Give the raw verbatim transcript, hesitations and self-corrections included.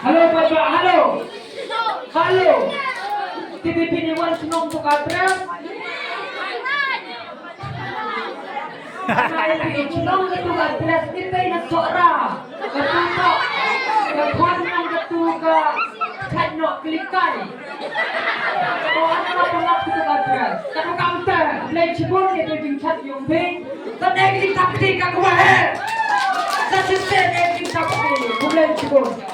Hello, Papa, hello. Hello. Tiba phi wan shnong tu ka dress. Ai, shnong tu ka dress ni pei na sora. Ka tu ka. Ka khon nang ka tu ka. Chat nok klikai. Ko ana ka pangap tu ka dress. Ka tu ka mta. Blei chibun ni tu jing chat yung phi. Sa ne ki chapti ka kuwa he. Sa chiste ne ki chapti. Blei chibun.